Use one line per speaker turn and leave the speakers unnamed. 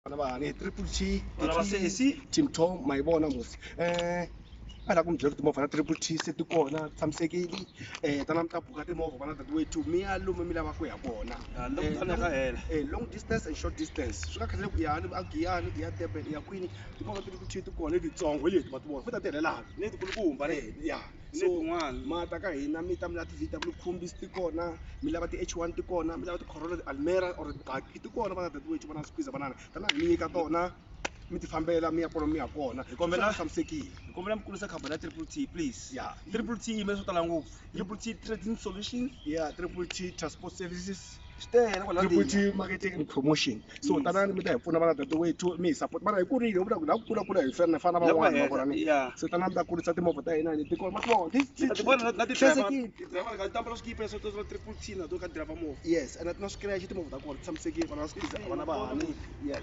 Vana va hani Triple T.
Vana va sesi.
Team Tom ma yi vona musi. A la ku mi byela ku timovha ta Triple T se ti kona ti tshamisekile. Tana mi ta buka timovha vana dadewethu mi ya lomu mi lavaka ku ya kona.
Ya, lockdown ya ka hela.
Long distance and short distance. Swi nga khataleki ku ya a Giyani, i ya Durban, i ya kwini, timovha ta Triple T ti kona letitsongo hi leti ma ti vona futhi ta tirhelana.
Ni tikulukumba ne.
Ya.
Ni
So
tin'wana.
ma ta ka hina mi ta mi lava ti-VW Kombis ti kona, mi lava ti-H1 ti kona, mi lava ti-Corolla ti-Almera or ti-bakkie ti kona vana dadewethu vana Squeezer vanana. Tana hi mi nyika tona mi ti fambela mi ya kwalomu mi ya kona.
Hi kombela
Swi tshamisekile.
Hi kombela mi kulisa khampani ya Triple T please.
Ya.
Triple T yi yimela swo tala ngopfu. Triple T Trading Solutions.
Yeah, Triple T Transport Services.
Swi tele kwala
Triple
ndzeni.
T Marketing and Promotion. So
Yes.
tanani mi ta hi pfuna vana dadewethu mi hi support. Mara hi kurile hi vula ku la ku kula kula hi fana fana
La ku
van'wana ma
hela,
vona ni.
yeah.
So tanani mi ta kurisa timovha ta hina leti kona. Ma ti vona?
Ta ti vona na ti-driver
Hlayisekile.
ti-driver ka ti ambala swikipa swo swa Triple T na to ka driver movha.
Yes, and a ti na scratch timovha ta kona ti tshamisekile vana va Squeezer vana va hani. Yes.